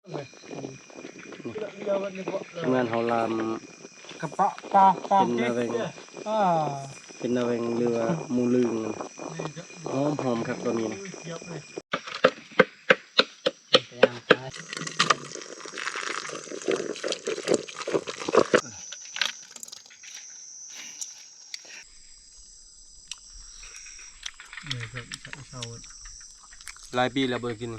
ທີມງານເຮົາລາມ ກະປະປາປາ ເປັນນາແວງ ເປັນນາແວງ ຫຼືວ່າໝູລຶງ ຫອມໆ ຄັກຕອນນີ້ນະ. ຫຼາຍປີແລ້ວບໍ່ໄດ້ກິນ.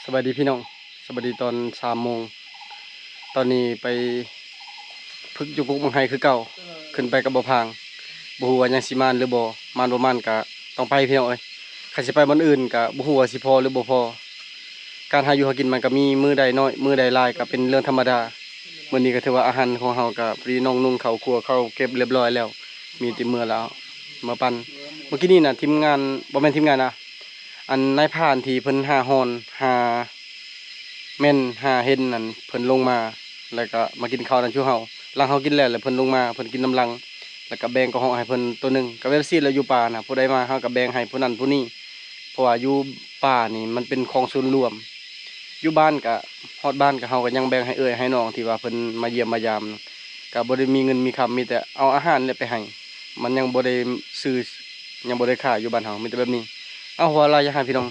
ສະບາຍດີພີ່ນ້ອງ ສະບາຍດີຕອນສາມໂມງ. ຕອນນີ້ໄປ ຝຶກຢູ່ກົກໝາກໄຮຄືເກົ່າ ຂຶ້ນໄປກັບບໍ່ພາງ ບໍ່ຮູ້ວ່າຍັງຊິມານຫຼືບໍ່ ມານບໍ່ມານກະຕ້ອງໄປພີ່ນ້ອງເອີຍ. ຄັນຊິໄປບ່ອນອື່ນກະບໍ່ຮູ້ວ່າຊິພໍຫຼືບໍ່ພໍ. ການຫາຢູ່ຫາກິນມັນກະມີມື້ໃດໜ້ອຍມື້ໃດຫຼາຍກະເປັນເລື່ອງທຳມະດາ. ມື້ນີ້ກະຖືວ່າອາຫານຂອງເຮົາກະພໍດີ ນ້ອງນຸ່ງເຂົ້າຄົວ ເຂົ້າເກັບລຽບຮ້ອຍແລ້ວ ມີແຕ່ເມືອແລ້ວ ມາປັ່ນ. ມື້ກີ້ນີ້ນະ ທີມງານ ບໍ່ແມ່ນທີມງານນະ ອັນນາຍພານທີ່ເພິ່ນຫາຮ່ອນ ຫາແມ່ນ ຫາເຫັນນັ້ນ ເພິ່ນລົງມາ ແລ້ວກະມາກິນເຂົ້ານຳສູ່ເຮົາ. ຫຼັງເຮົາກິນແລ້ວ ແລ້ວເພິ່ນລົງມາ ເພິ່ນກິນນຳຫຼັງ ແລ້ວກະແບ່ງກະເຫາະໃຫ້ເພິ່ນໂຕໜຶ່ງ. ກະແບບຊີ້ແຫຼະ ຢູ່ປ່ານະ ຜູ້ໃດມາເຮົາກະແບ່ງໃຫ້ຜູ້ນັ້ນຜູ້ນີ້ ເພາະວ່າຢູ່ປ່ານີ້ມັນເປັນຂອງສ່ວນລວມ. ຢູ່ບ້ານກະ ຮອດບ້ານກະ ເຮົາກະຍັງແບ່ງໃຫ້ເອື້ອຍໃຫ້ນ້ອງທີ່ວ່າເພິ່ນມາຢ້ຽມມາຢາມ. ກະບໍ່ໄດ້ມີເງິນມີຄຳ ມີແຕ່ເອົາອາຫານແຫຼະໄປໃຫ້ ມັນຍັງບໍ່ໄດ້ຊື້ ຍັງບໍ່ໄດ້ຂາຍຢູ່ບ້ານເຮົາ ມີແຕ່ແບບນີ້. ເອົາ ເວົ້າຫຼາຍຢ່າໃຫ້ພີ່ນ້ອງ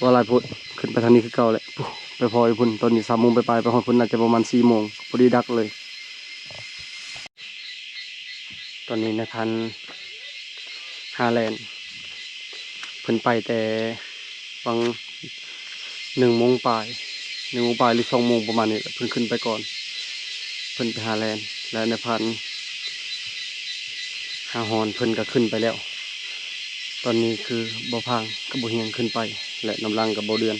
ເວົ້າຫຼາຍໂພດ. ຂຶ້ນໄປທາງນີ້ຄືເກົ່າແຫຼະ ໄປພໍ້ຢູ່ພຸ້ນ. ຕອນນີ້ສາມໂມງປາຍໆ ໄປຮອດພຸ້ນໜ້າຈະປະມານສີ່ໂມງ ພໍດີດັກເລີຍ. ຕອນນີ້ນາຍພັນຫາແລ່ນ ເພິ່ນໄປແຕ່ຫວ່າງໜຶ່ງໂມງປາຍ ໜຶ່ງໂມງປາຍ ຫຼືສອງໂມງປະມານນີ້ແຫຼະ ເພິ່ນຂຶ້ນໄປກ່ອນ ເພິ່ນໄປຫາແລ່ນ ແລະ ນາຍພັນຫາຮອນເພິ່ນກະຂຶ້ນໄປແລ້ວ. ຕອນນີ້ຄືບໍ່ພາງກັບບໍ່ຮຽງຂຶ້ນໄປ ແລະ ນຳຫຼັງກັບບໍ່ເດືອນ.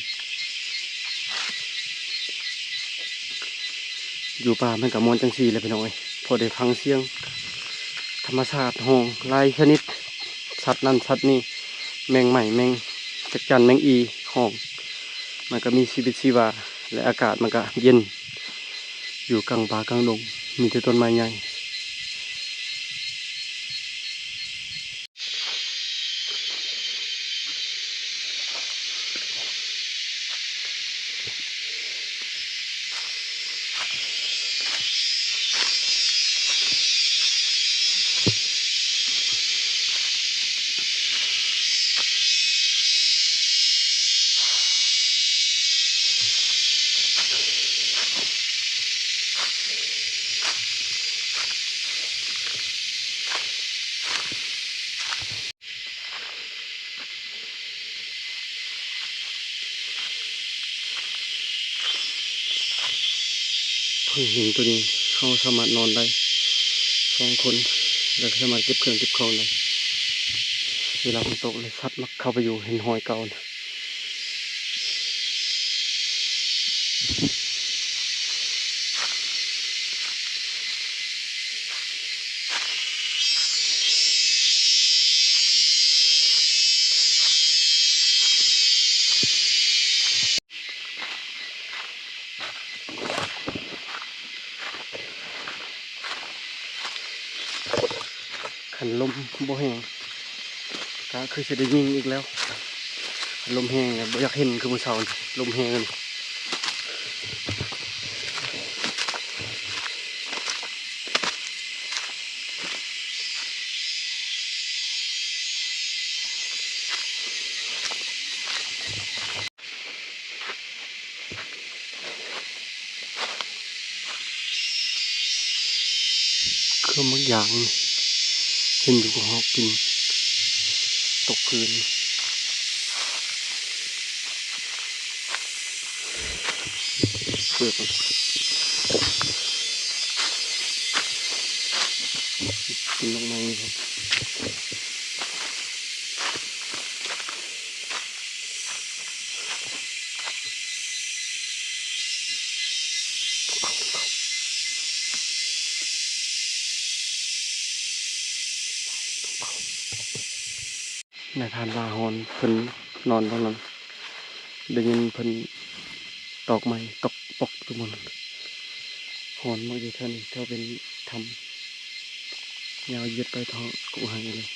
ຢູ່ປ່າມັນກະມ່ວນຈັ່ງຊີ້ແຫຼະພີ່ນ້ອງເອີຍ ພໍໄດ້ຟັງສຽງທຳມະຊາດຮ້ອງຫຼາຍຊະນິດ ສັດນັ້ນສັດນີ້ ແມງໄມ້ ແມງຈັກຈັ່ນ ແມງອີຮ້ອງ ມັນກະມີຊີວິດຊີວາ ແລະ ອາກາດມັນກະເຢັນ ຢູ່ກາງປ່າກາງດົງ ມີແຕ່ຕົ້ນໄມ້ໃຫຍ່. ເພິ່ງຫີນໂຕນີ້ ເຮົາສາມາດນອນໄດ້ສອງຄົນ ແລະ ສາມາດເກັບເຄື່ອງເກັບຂອງໄດ້. ເວລາຝົນຕົກແລ້ວ ສັດມັກເຂົ້າໄປຢູ່ ເຫັນຮອຍເກົ່ານະ. ຄັນລົມບໍ່ແຮງ ກະຄືຊິໄດ້ຍິງອີກແລ້ວ. ລົມແຮງແລ້ວບໍ່ຢາກເຫັນ ຄືມື້ເຊົ້ານີ້ ລົມແຮງ. ເຄື່ອງບາງຢ່າງ ເຫັນຢູ່ກໍເຮົາກິນ ຕົກຄືນ ເປືອກ ກິນນອກໃນນີ້. ນາຍພານລາວເພິ່ນນອນຕອນນັ້ນ ໄດ້ຍິນເພິ່ນຕອກໄມ້ຕອກປອກຢູ່ໝ່ອງນັ້ນ. ຮ້ອນມາກຢູ່ເທື່ອນີ້ ເທື່ອເປັນຖ້ຳ ຍາວເຍືດໄປທາງກົກໄຮເລີຍ.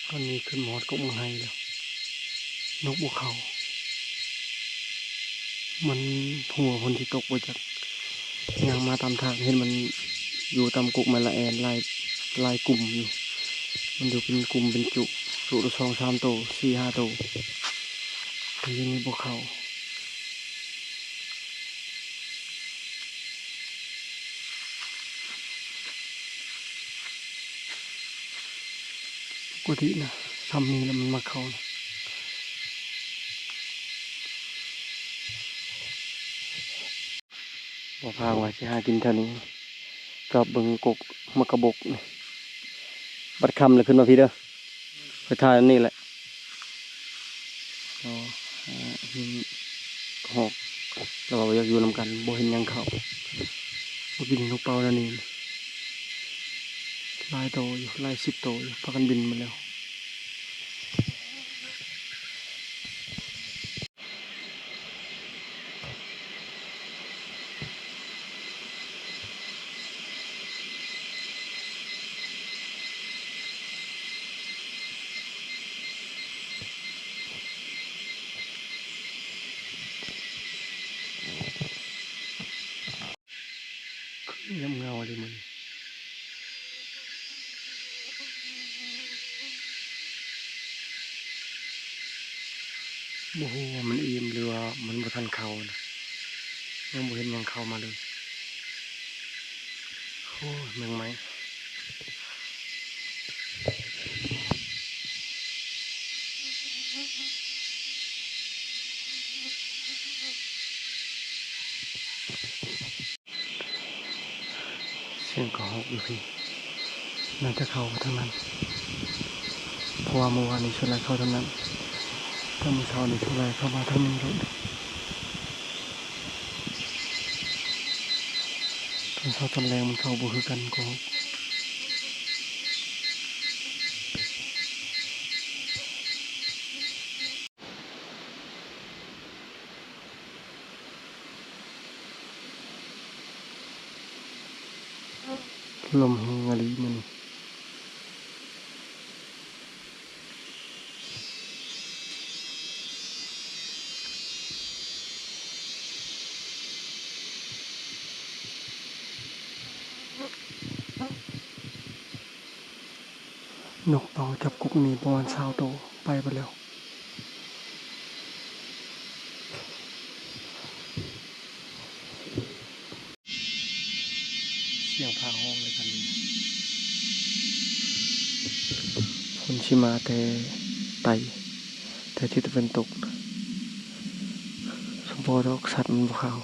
ຕອນນີ້ຂຶ້ນມາຮອດກົກບັກໄຮແລ້ວ ນົກບໍ່ເຂົ້າ ມັນຫົວຝົນຊິຕົກບໍ່ຈັກ. ຍ່າງມາຕາມທາງ ເຫັນມັນຢູ່ຕາມກົກໄມ້ລະແອນ ຫຼາຍ ຫຼາຍກຸ່ມຢູ່ ມັນຢູ່ເປັນກຸ່ມເປັນຈຸ ຈຸລະສອງສາມໂຕ ສີ່ຫ້າໂຕ ແຕ່ຢູ່ນີ້ບໍ່ເຂົ້າ. ປົກກະຕິນະ ຊ່ຳນີ້ລະມັນມັກເຂົ້ານະ. ບໍ່ພາວ່າຊິຫາກິນແຖວນີ້ ຈອບເບິ່ງກົກໝາກກະບົກນີ້ ບັດຄ່ຳແລ້ວຂຶ້ນມາພີ້ເດີ ຂ້ອຍຖ່າຍອັນນີ້ແຫຼະ. ອໍ ຫາ ຫີນ ກະຮອກ ລາວວ່າບໍ່ຢາກຢູ່ນຳກັນ ບໍ່ເຫັນຫຍັງເຂົ້າ. ເມື່ອກີ້ນີ້ນົກເປົ້າແນວນີ້ ຫຼາຍໂຕຢູ່ ຫຼາຍສິບໂຕຢູ່ ພາກັນບິນໝົດແລ້ວ. ຄືງາມເງົາເດມື້ນີ້ ບໍ່ຮູ້ວ່າມັນອີ່ມ ຫຼືວ່າມັນບໍ່ທັນເຂົ້ານະ ຍັງບໍ່ເຫັນຫຍັງເຂົ້າມາເລີຍ. ໂອ້ຍ ແມງໄມ້. ສຽງກະຮອກຢູ່ພີ້ ໜ້າຈະເຂົ້າມາທາງນັ້ນ ເພາະວ່າມື້ວານນີ້ສ່ວນຫຼາຍເຂົ້າທາງນັ້ນ ແຕ່ມື້ເຊົ້ານີ້ສ່ວນຫຼາຍເຂົ້າມາທາງນີ້ໂລດ. ຕອນເຊົ້າຕອນແລງມັນເຂົ້າບໍ່ຄືກັນກໍ ລົມແຮງອີ່ຫຼີມື້ນີ້. ນົກເປົ້າຈັບກົກນີ້ປະມານຊາວໂຕ ໄປເບິດແລ້ວ. ສຽງຟ້າຮ້ອງເລີຍຄັນນີ້ ຝົນຊິມາແຕ່ໃຕ້ ແຕ່ທິດຕາເວັນຕົກ ສົມພໍດອກສັດມັນບໍ່ເຂົ້າ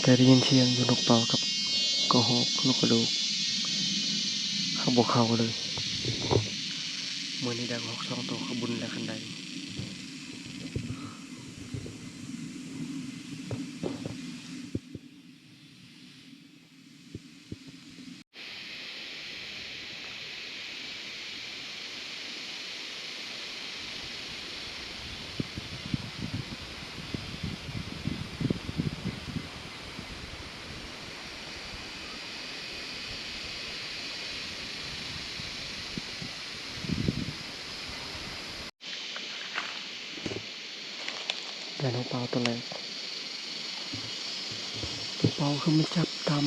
ແຕ່ໄດ້ຍິນສຽງຢູ່ນົກເປົ້າກັບກະຮອກ ນົກກະດູກ ເຂົາບໍ່ເຂົ້າເລີຍ. ມື້ນີ້ໄດ້ກະຮອກສອງໂຕ ເຂົາບຸນແລ້ວຄັນໄດ້. ໄດ້ນົກເປົ້າໂຕແລກ ເປົ້າຄືມາຈັບຕາມ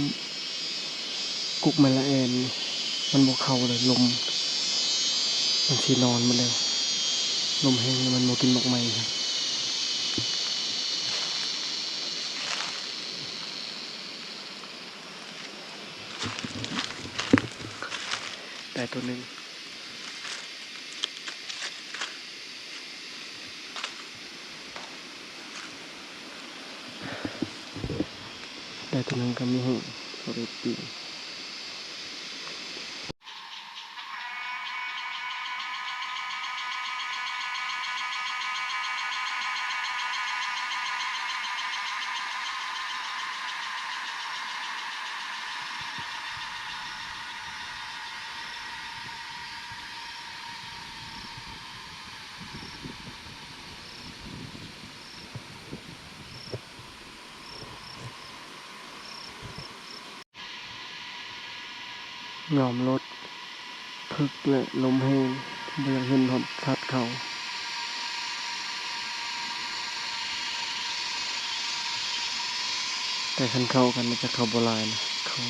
ກົກໄມ້ລະແອນ ມັນບໍ່ເຂົ້າເລີຍ ລົມ ມັນຊິນອນໝົດແລ້ວ ລົມແຮງ ມັນບໍ່ກິນໝາກໄມ້. ໄດ້ໂຕໜຶ່ງ ໄດ້ໂຕໜຶ່ງກໍມີແຮງ ພໍໄດ້ປີ້ງ. ຍອມລົດ ເພິກ ແລະ ລົມແຮງ ບໍ່ຢາກເຫັນຮອດສັດເຂົາ. ແຕ່ຄັນເຂົ້າກັນ ຈະເຂົ້າບໍ່ຫຼາຍນະ ເຂົາ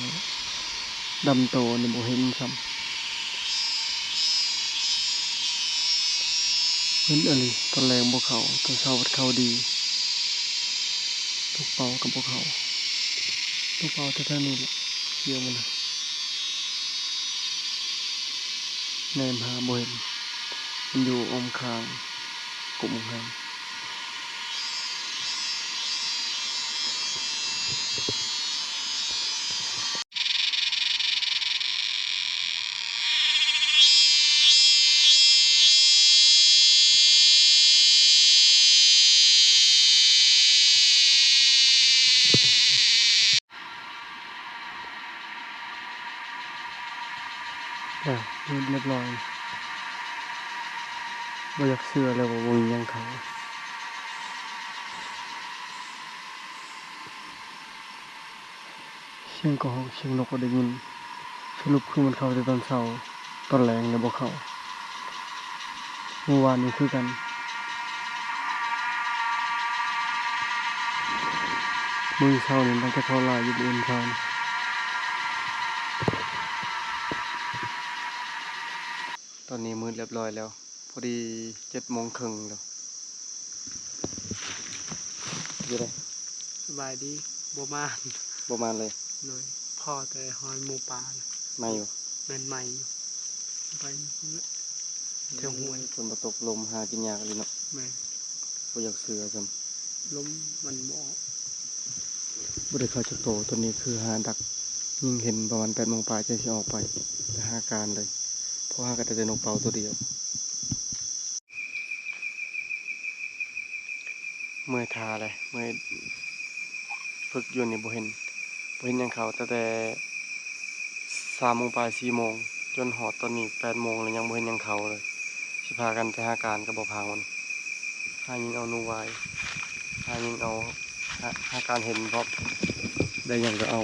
ດຳໂຕນີ້ບໍ່ເຫັນຊ້ຳ. ເຫັນອີ່ຫຼີ ຕອນແລງບໍ່ເຂົ້າ ຕອນເຊົ້າພັດເຂົ້າດີ. ຕົກເປົ້າກໍບໍ່ເຂົ້າ ຕົກເປົ້າແຖວໆນີ້ແຫຼະ ຂຽວມັນນະ ແນມຫາບໍ່ເຫັນ ມັນຢູ່ອ້ອມຂ້າງກົກໝາກຫາ. ອ່າ ເຮັດຮຽບຮ້ອຍ ບໍ່ຢາກເຊື່ອເລີຍວ່າບໍ່ມີຫຍັງເຂົ້າ. ສຽງກະຮອກ ສຽງນົກກໍໄດ້ຍິນ. ສະຫຼຸບຄືມັນເຂົ້າແຕ່ຕອນເຊົ້າ ຕອນແລງແລ້ວບໍ່ເຂົ້າ. ມື້ວານນີ້ຄືກັນ ມື້ເຊົ້ານີ້ໜ້າຈະເຂົ້າຫຼາຍຢູ່ມື້ເຊົ້ານີ້. ຕອນນີ້ມືດຮຽບຮ້ອຍແລ້ວ ພໍດີເຈັດໂມງເຄິ່ງແລ້ວ. ຢູ່ໃດ? ສະບາຍດີ. ບໍ່ມານ ບໍ່ມານເລີຍ. ໂດຍ ພໍແຕ່ຮອຍໝູປ່ານະ. ໃໝ່ຢູ່? ແມ່ນໃໝ່ຢູ່. ໄປຢູ່ພຸ້ນແຫຼະ ແຖວຫ້ວຍ. ຝົນບໍ່ຕົກ ລົມຫາກິນຍາກອີ່ຫຼີເນາະ. ແມ່ນ. ບໍ່ຢາກເຊື່ອຊ້ຳ. ລົມມັນບໍ່ອອກ. ບໍ່ໄດ້ເຂົ້າຈັກໂຕ. ຕອນນີ້ຄືຫາດັກ ຍິງເຫັນປະມານແປດໂມງປາຍ ຈັ່ງຊິອອກໄປ ໄປຫາການເລີຍ. ເພາະຫາກໍໄດ້ແຕ່ນົກເປົ້າໂຕດຽວ. ເມື່ອຍທ່າແຫຼະ ເມື່ອຍ. ເພິກຢູ່ນີ້ບໍ່ເຫັນ ບໍ່ເຫັນຫຍັງເຂົ້າ ຕັ້ງແຕ່ສາມໂມງປາຍ ສີ່ໂມງ ຈົນຮອດຕອນນີ້ແປດໂມງແລ້ວ ຍັງບໍ່ເຫັນຫຍັງເຂົ້າເລີຍ. ຊິພາກັນໄປຫາການກໍບໍ່ພາມັນ ຫາຍິງເອົາໜູວາຍ ຫາຍິງເອົາ ຫາ ຫາການເຫັນພ້ອມ ໄດ້ຫຍັງກໍເອົາ.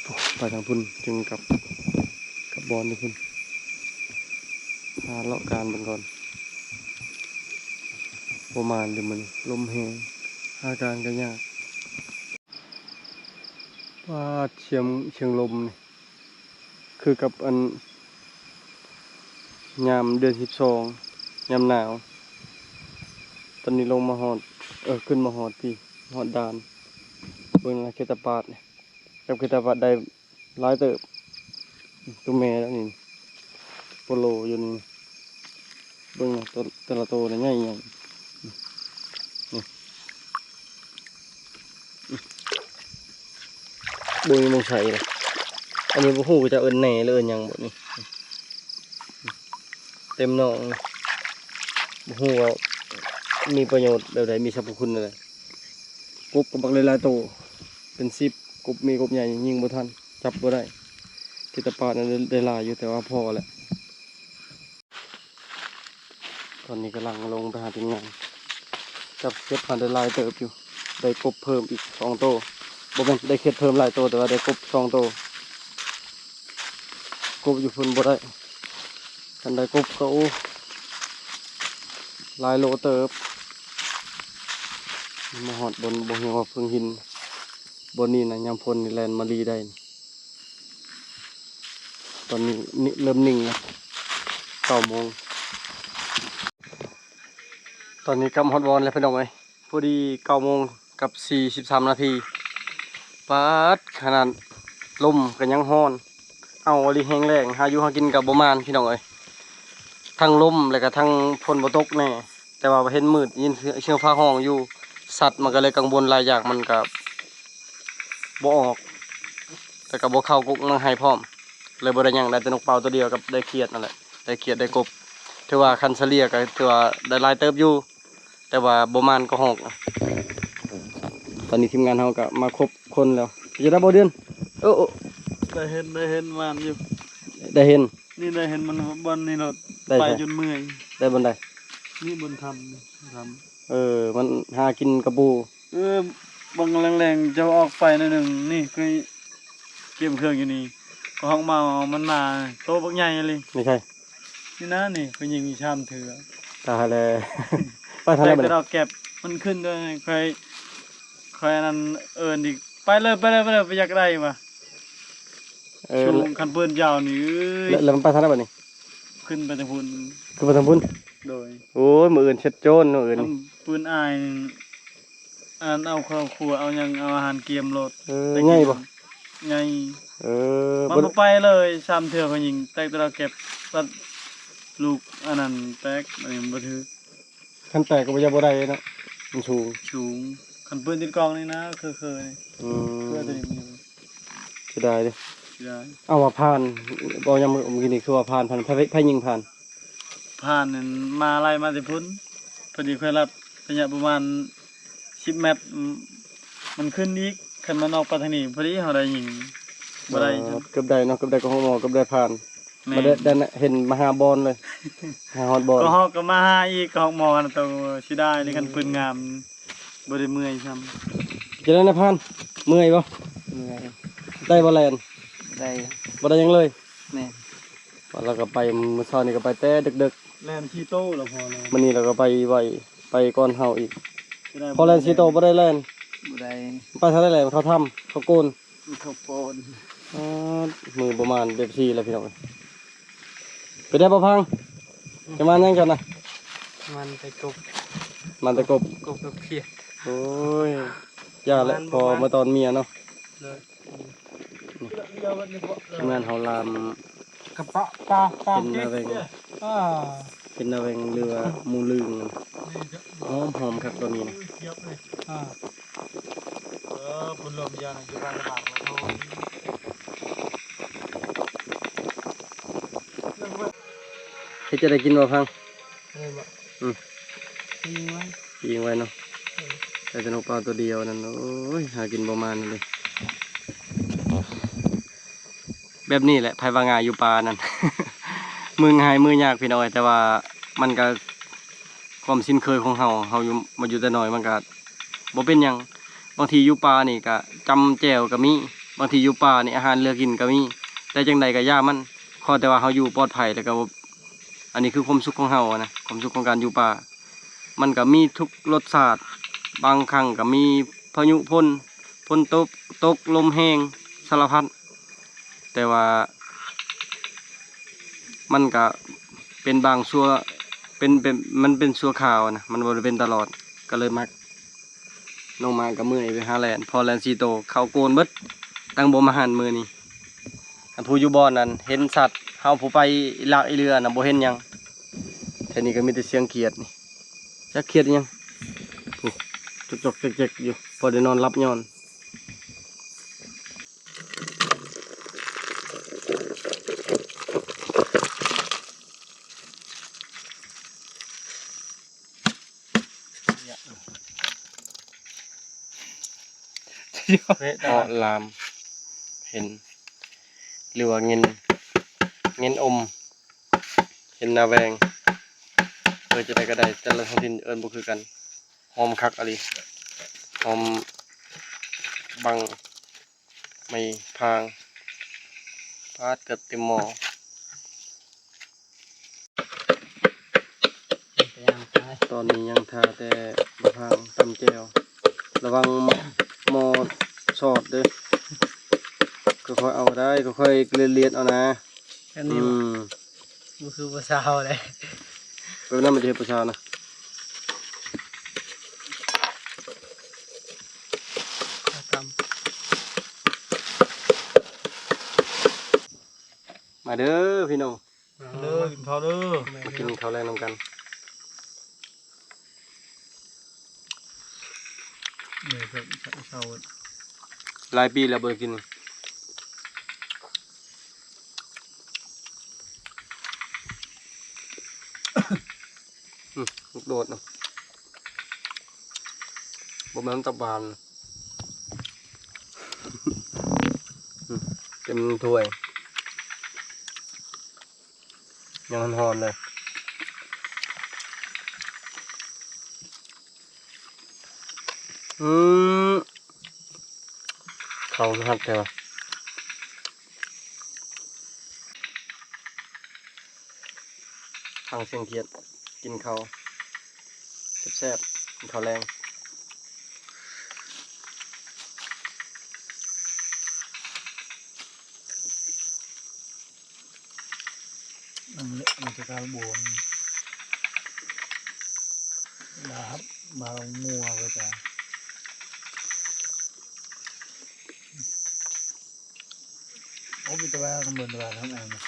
ໂອ້ ໄປທາງພຸ້ນຈຶ່ງກັບ ກັບບ່ອນຢູ່ພຸ້ນ ຫາເລາະການເບິ່ງກ່ອນ. ບໍ່ມານເດ້ມື້ນີ້ ລົມແຮງ ຫາການກໍຍາກ. ປາດ ສຽງ ສຽງລົມນີ້ ຄືກັບອັນຍາມເດືອນສິບສອງ ຍາມໜາວ. ຕອນນີ້ລົງມາຮອດ ເອີ ຂຶ້ນມາຮອດພີ້ ຮອດດ່ານ. ເບິ່ງນະ ເຂດຕາປາດນີ້ ຈັບເຂດຕາປາດໄດ້ຫຼາຍເຕີບ. ຕົວແມ່ແລ້ວນີ້ ໂປໂລຢູ່ນີ້. ເບິ່ງນະ ໂຕ ແຕ່ລະໂຕນະໃຫຍ່ໃຫຍ່. ນີ້ ບໍ່ມີໝ່ອງໃສ່ເລີຍ. ອັນນີ້ບໍ່ຮູ້ເຂົາເຈົ້າເອີ້ນແໜ່ ຫຼື ເອີ້ນຫຍັງບໍນີ້. ເຕັມໜອງ ບໍ່ຮູ້ວ່າມີປະໂຫຍດແບບໃດ ມີສັບພະຄຸນແນວໃດ. ກົບກໍບັກຫຼາຍໆໂຕ ເປັນສິບ ກົບເມ ກົບໃຫຍ່ ຍິງບໍ່ທັນ ຈັບບໍ່ໄດ້. ເຂດຕາປາດນັ້ນໄດ້ ໄດ້ຫຼາຍຢູ່ ແຕ່ວ່າພໍແຫຼະ. ຕອນນີ້ກຳລັງລົງໄປຫາທີມງານ ຈັບເກັບມາໄດ້ຫຼາຍເຕີບຢູ່ ໄດ້ກົບເພີ່ມອີກສອງໂຕ ບໍ່ແມ່ນ ໄດ້ເຂັດເພີ່ມຫຼາຍໂຕ ແຕ່ວ່າໄດ້ກົບສອງໂຕ. ກົບຢູ່ພຸ້ນບໍ່ໄດ້ ຄັນໄດ້ກົບກໍ ໂອ້ ຫຼາຍໂລເຕີບ. ມາຮອດບ່ອນ ບໍ່ເຫັນວ່າເພິ່ງຫີນ ບ່ອນນີ້ນະ ຍາມຝົນນີ້ແລ່ນມາລີໄດ້. ຕອນນີ້ ນີ້ເລີ່ມນິ່ງແລ້ວ ເກົ້າໂມງ. ຕອນນີ້ກັບມາຮອດບ່ອນແລ້ວພີ່ນ້ອງເອີຍ ພໍດີເກົ້າໂມງກັບສີ່ສິບສາມນາທີ. ປາດ ຂະໜາດລົມກໍຍັງຮ້ອນ ເອົາອີ່ຫຼີ ແຮງແລ້ງ ຫາຢູ່ຫາກິນກໍບໍ່ໝານພີ່ນ້ອງເອີຍ. ທັງລົມ ແລ້ວກໍທັງຝົນບໍ່ຕົກແດ່ ແຕ່ວ່າເຫັນມືດ ຍິນສຽງ ສຽງຟ້າຮ້ອງຢູ່ ສັດມັນກໍເລີຍກັງວົນຫຼາຍຢ່າງ ມັນກໍບໍ່ອອກ ແລ້ວກໍບໍ່ເຂົ້າກົກມັນໃຫ້ພ້ອມ ເລີຍບໍ່ໄດ້ຫຍັງ ໄດ້ແຕ່ນົກເປົ້າຕົວດຽວກັບໄດ້ຂຽດນັ້ນແຫຼະ ໄດ້ຂຽດໄດ້ກົບ. ຖືວ່າຄັນສະເລ່ຍກໍຖືວ່າໄດ້ຫຼາຍເຕີບຢູ່ ແຕ່ວ່າບໍ່ໝານກໍຮອກ. ຕອນນີ້ທີມງານເຮົາກໍມາຄົບຄົນແລ້ວ ຈະໄດ້ບໍ່ເດືອນ? ເອີ ໂອ້ ໄດ້ເຫັນ ໄດ້ເຫັນ ໝານຢູ່ ໄດ້ເຫັນ ນີ້ໄດ້ເຫັນມັນບ່ອນນີ້ໂລດ ໄດ້ ໄປ ໃສ ຈົນເມື່ອຍ. ໄດ້ບ່ອນໃດ? ນີ້ບ່ອນຖ້ຳ ຖ້ຳ ເອີ ມັນຫາກິນກະປູ. ເອີ ບາງແລງໆ ເຈົ້າອອກໄປໜ້ອຍໜຶ່ງ ນີ້ຄືກຽມເຄື່ອງຢູ່ນີ້ ກໍຮອກເມົາມັນມາ ໂຕບັກໃຫຍ່ອີ່ຫຼີ. ນີ້ໃສ? ນີ້ນະ ນີ້ຜູ້ຍິງອີກສາມເທື່ອ. ຕາຍແລ້ວ. ໄປທາງໃດບັດນີ້? ແຕ່ດອກແກັບມັນຂຶ້ນດ້ວຍ. ຂ້ອຍ ຂ້ອຍອັນນັ້ນເອີ້ນອີກ ໄປເລີຍ ໄປເລີຍ ໄປເລີຍ ໄປຢາກໄດ້ວ່າ. ເອີ ສູງ ແລ້ວ ຄັນປືນຍາວນີ້ ເອີຍ ແລ້ວ ແລ້ວມັນໄປທາງໃດບັດນີ້? ຂຶ້ນໄປທາງພຸ້ນ. ຂຶ້ນໄປທາງພຸ້ນ? ໂດຍ. ໂອ້ຍ ມື້ອື່ນເຊັດໂຈນ ມື້ອື່ນ. ຄັນປືນອ້າຍນີ້ ອັນນັ້ນ ເອົາເຂົ້າຄົວ ເອົາຫຍັງ ເອົາອາຫານກຽມໂລດ. ເອີ ໄດ້ກິນ ໃຫຍ່ບໍ່? ໃຫຍ່. ເອີ ມັນບໍ່ໄປເລີຍ. ສາມເທື່ອຂ້ອຍຍິງແຕກແຕ່ດອກແກັບ ບັດລູກອັນນັ້ນແຕກ ອັນນີ້ມັນບໍ່ຖືກ. ຄັນແຕກກໍບໍ່ຢາກບໍ່ໄດ້ເນາະ ມັນສູງ. ສູງ. ຄັນປືນຕິດກ້ອງນີ້ນະ ເຄີໆ ນີ້. ອືມ ເຄືຕົວນີ້ມັນຢູ່. ເສຍດາຍເດ້. ເສຍດາຍ. ເອົາວ່າຜ່ານ ເວົ້າຍາມມື້ກີ້ນີ້ຄືວ່າຜ່ານ ຜ່ານ ໃຜ ໃຜຍິງຜ່ານ? ຜ່ານນັ້ນມາໄລ່ມາແຕ່ພຸ້ນ ພໍດີຂ້ອຍລັດໄລຍະປະມານສິບແມັດ ອືມ ມັນຂຶ້ນອີກ. ຄັນມັນອອກໄປທາງນີ້ ພໍດີເຮົາໄດ້ຍິງ ບໍ່ໄດ້. ອໍ ເກືອບໄດ້ເນາະ ເກືອບໄດ້ກໍຮອກໝໍ ເກືອບໄດ້ຜ່ານ. ແມ່ນ. ບໍ່ໄດ້ ໄດ້ເຫັນມາຫາບ່ອນເລີຍ ຫາຮອດບ່ອນ. ກໍຮອກກໍມາຫາອີກ ກໍຮອກໝໍນະ ໂຕເສຍດາຍເລີຍ. ອືມ ຄັນປືນງາມ ບໍ່ໄດ້ເມື່ອຍຊ້ຳ. ຈະໄດ້ນະພານ ເມື່ອຍບໍ່? ເມື່ອຍ. ໄດ້ບໍ່ແລ່ນ? ໄດ້. ບໍ່ໄດ້ຫຍັງເລີຍ? ແມ່ນ. ວ່າລາວກໍໄປ ມື້ເຊົ້ານີ້ກໍໄປແຕ່ເດິກໆ ແລ່ນສີ່ໂຕລະພໍແລ້ວ. ມື້ນີ້ລາວກໍໄປໄວ ໄປກ່ອນເຮົາອີກ. ພໍແລ່ນສີ່ໂຕບໍ່ໄດ້ແລ່ນ? ບໍ່ໄດ້. ໄປທາງໃດແລ່ນ? ເຂົ້າຖ້ຳ ເຂົ້າໂກນ. ເຂົ້າໂກນ. ອໍ ມືບໍ່ມານເປັບຊີແລ້ວພີ່ນ້ອງ. ເປັນໄດບໍ່ພັງ? ຈະມານຫຍັງເຈົ້ານະ? ມານແຕ່ກົບ. ມານແຕ່ກົບ. ກົບກັບຂຽດ. ໂອ້ຍ ຢ່າແຫຼະ ພໍມາຕອນເມຍເນາະ. ໂດຍ. ທີມງານເຮົາລາມ ກະປະປາ ປາ ເປັນນາແວງ ອ່າ ເປັນນາແວງ ຫຼືວ່າໝູລຶງ. ຫອມ ຫອມຄັກຕອນນີ້ນະ. ອ່າ ເອີ ບຸນລົມຢານະ ຢູ່ບ້ານລະບາດ. ເຮັດຈັ່ງໃດກິນບໍ່ພັງ? ອັນນີ້ບໍ່? ອືມ ຍິງໄວ້ ຍິງໄວ້ເນາະ. ເອີ ໄດ້ແຕ່ນົກປາຕົວດຽວນັ້ນ. ໂອ້ຍ ຫາກິນບໍ່ມານເລີຍ. ແບບນີ້ແຫຼະ ໃຜວ່າງ່າຍຢູ່ປ່ານັ້ນ ມື້ງ່າຍມື້ຍາກພີ່ນ້ອງເອີຍ. ແຕ່ວ່າມັນກະຄວາມຊິນເຄີຍຂອງເຮົາ ເຮົາຢູ່ ມາຢູ່ແຕ່ນ້ອຍ ມັນກະບໍ່ເປັນຫຍັງ. ບາງທີຢູ່ປ່ານີ້ກະຈ້ຳແຈ່ວກະມີ ບາງທີຢູ່ປ່ານີ້ອາຫານເຫຼືອກິນກະມີ. ແຕ່ຈັ່ງໃດກະຢ່າມັນ ຂໍແຕ່ວ່າເຮົາຢູ່ປອດໄພ ແລ້ວກະ ອັນນີ້ຄືຄວາມສຸກຂອງເຮົານະ ຄວາມສຸກຂອງການຢູ່ປ່າ. ມັນກະມີທຸກລົດຊາດ ບາງຄັ້ງກະມີພາຍຸຝົນ ຝົນຕົກ ຕົກລົມແຮງ ສາລະພັດ. ແຕ່ວ່າມັນກະເປັນບາງຊົ່ວ ເປັນ ເປັນ ມັນເປັນຊົ່ວຄາວນະ ມັນບໍ່ໄດ້ເປັນຕະຫຼອດ ກະເລີຍມັກ. ນ້ອງໝາກະເມື່ອຍໄປຫາແລ່ນ ພໍແລ່ນສີ່ໂຕ ເຂົ້າໂກນເບິດ ຕັ້ງບໍ່ມາຫັນມື້ນີ້. ອັນຜູ້ຢູ່ບ່ອນນັ້ນເຫັນສັດ ເຮົາຜູ້ໄປອີຫຼາກອີເຫຼືອນະ ບໍ່ເຫັນຫຍັງ. ແຖວນີ້ກໍມີແຕ່ສຽງຂຽດນີ້ ຈັກຂຽດອີຫຍັງ ນີ້ ຈອກໆແຈກໆຢູ່ ພໍໄດ້ນອນຫຼັບຍ້ອນ. ເອາະລາມເຫັນ ຫຼືວ່າເງິນ ເງິນອົມ ເຫັນໜ້າແວງ ເອີ ຈັ່ງໃດກໍໄດ້ ແຕ່ລະທ້ອງຖິ່ນເອີ້ນບໍ່ຄືກັນ. ຫອມຄັກອີ່ຫຼີ ຫອມບັງ ໄມ້ພາງ ປາດ ເກືອບເຕັມໝໍ້. ຕອນນີ້ຍັງຖ້າແຕ່ບັກພາງຕຳແຈ່ວ ລະວັງໝໍ້ຊອດເດີ້. ຄ່ອຍໆເອົາໄດ້ ຄ່ອຍໆລຽດໆເອົານະ. ອັນນີ້ ອືມ ບໍ່ຄືຜູ້ສາວເດ້ ແບບນັ້ນມັນຈະເຮັດຜູ້ສາວນະ. ມາເດີ້ພີ່ນ້ອງ ມາເດີ້ ກິນເຂົ້າເດີ້ ມາກິນເຂົ້າແລງນຳກັນ. ຫຼາຍປີແລ້ວບໍ່ໄດ້ກິນ. ອືມ ລູກໂດດນະ ບໍ່ແມ່ນຕັບຫວານ. ອືມ ເຕັມຖ້ວຍ ຍັງຮ້ອນໆເລີຍ. ອືມ ເຂົ້າຄືຄັກແທ້ວະ. ຟັງສຽງຂຽດ ກິນເຂົ້າແຊບໆ ກິນເຂົ້າແລງ. ອັນນີ້ມັນຈະການບວມ ລາບ ບາງມົວກໍຈະ ໂອ້ ມີແຕ່ວ່າຂ້າງບົນແຕ່ວ່າທາງອັນນັ້ນນະ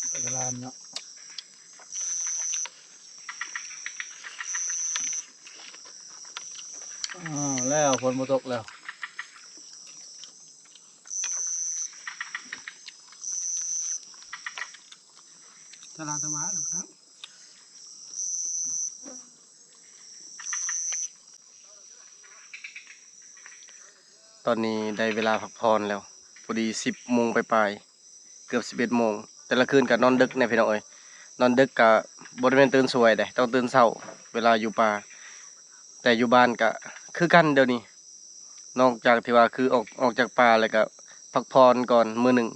ໄປຕະຫຼາດເນາະ. ອ້າວ ແລ້ວ ຝົນບໍ່ຕົກແລ້ວ ຕະຫຼາດຕະຫວາແລ້ວຄັບ. ຕອນນີ້ໄດ້ເວລາພັກຜ່ອນແລ້ວ ພໍດີສິບໂມງປາຍໆ ເກືອບສິບເອັດໂມງ. ແຕ່ລະຄືນກໍນອນດຶກແດ່ພີ່ນ້ອງເອີຍ ນອນດຶກກໍບໍ່ໄດ້ແມ່ນຕື່ນສວຍເດ້ ຕ້ອງຕື່ນເຊົ້າເວລາຢູ່ປ່າ. ແຕ່ຢູ່ບ້ານກໍຄືກັນດຽວນີ້ ນອກຈາກທີ່ວ່າຄືອອກ ອອກຈາກປ່າແລ້ວກໍພັກຜ່ອນກ່ອນມື້ໜຶ່ງ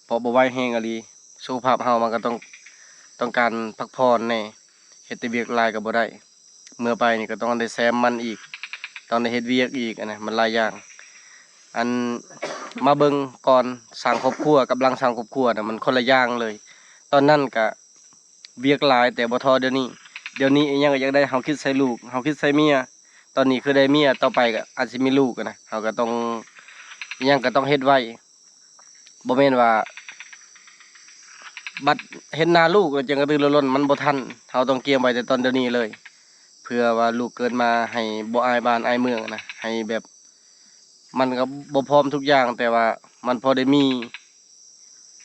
ເພາະບໍ່ໄຫວແຮງອີ່ຫຼີ. ສຸຂະພາບເຮົາມັນກໍຕ້ອງ ຕ້ອງການພັກຜ່ອນແດ່ ເຮັດແຕ່ວຽກຫຼາຍກໍບໍ່ໄດ້. ເມື່ອໄປນີ້ກໍຕ້ອງໄດ້ແຊມມັນອີກ ຕ້ອງໄດ້ເຮັດວຽກອີກ ອັນນະ ມັນຫຼາຍຢ່າງ. ອັນ ມາເບິ່ງກ່ອນສ້າງຄອບຄົວກັບຫຼັງສ້າງຄອບຄົວນະ ມັນຄົນລະຢ່າງເລີຍ. ຕອນນັ້ນກະວຽກຫຼາຍແຕ່ບໍ່ທໍ່ດຽວນີ້. ດຽວນີ້ອີ່ຫຍັງກໍຢາກໄດ້ ເຮົາຄິດໃສ່ລູກ ເຮົາຄິດໃສ່ເມຍ. ຕອນນີ້ຄືໄດ້ເມຍ ຕໍ່ໄປກໍອາດຊິມີລູກນະ ເຮົາກໍຕ້ອງ ອີ່ຫຍັງກໍຕ້ອງເຮັດໄວ. ບໍ່ແມ່ນວ່າບັດເຫັນໜ້າລູກແລ້ວຈຶ່ງກະຕືລືລົ້ນ ມັນບໍ່ທັນ. ເຮົາຕ້ອງກຽມໄວ້ແຕ່ຕອນດຽວນີ້ເລີຍ ເພື່ອວ່າລູກເກີດມາໃຫ້ບໍ່ອາຍບ້ານອາຍເມືອງນະ ໃຫ້ແບບ ມັນກໍບໍ່ພ້ອມທຸກຢ່າງ ແຕ່ວ່າມັນພໍໄດ້ມີ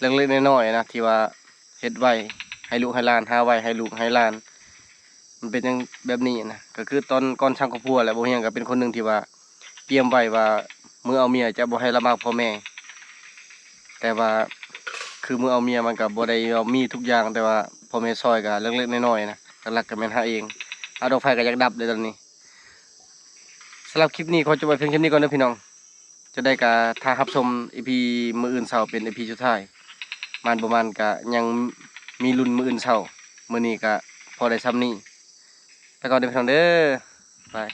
ເລັກໆນ້ອຍໆນະ ທີ່ວ່າເຮັດໄວ້ໃຫ້ລູກໃຫ້ຫຼານ ຫາໄວ້ໃຫ້ລູກໃຫ້ຫຼານ. ມັນເປັນຫຍັງແບບນີ້ນະ ກໍຄືຕອນກ່ອນສ້າງຄອບຄົວແຫຼະ ບໍ່ຮຽງກໍເປັນຄົນໜຶ່ງທີ່ວ່າກຽມໄວ້ວ່າມື້ເອົາເມຍຈະບໍ່ໃຫ້ລຳບາກພໍ່ແມ່. ແຕ່ວ່າຄືມື້ເອົາເມຍມັນກໍບໍ່ໄດ້ວ່າມີທຸກຢ່າງ ແຕ່ວ່າພໍ່ແມ່ຊ່ອຍກໍເລັກໆນ້ອຍໆນະ ຫຼັກໆກໍແມ່ນຫາເອງ. ອາ ດອກໄຟກໍຢາກດັບເດ້ຕອນນີ້. ສຳລັບຄລິບນີ້ຂໍຈົບໄວ້ພຽງແຄ່ນີ້ກ່ອນເດີພີ່ນ້ອງ. ຈັ່ງໃດກໍຖ້າຮັບຊົມອີພີມື້ອື່ນເຊົ້າເປັນອີພີສຸດທ້າຍ ໝານບໍ່ໝານກໍຍັງມີລຸ້ນມື້ອື່ນເຊົ້າ. ມື້ນີ້ກໍພໍໄດ້ຊ່ຳນີ້ ໄປກ່ອນເດີພີ່ນ້ອງເດີ ບາຍ.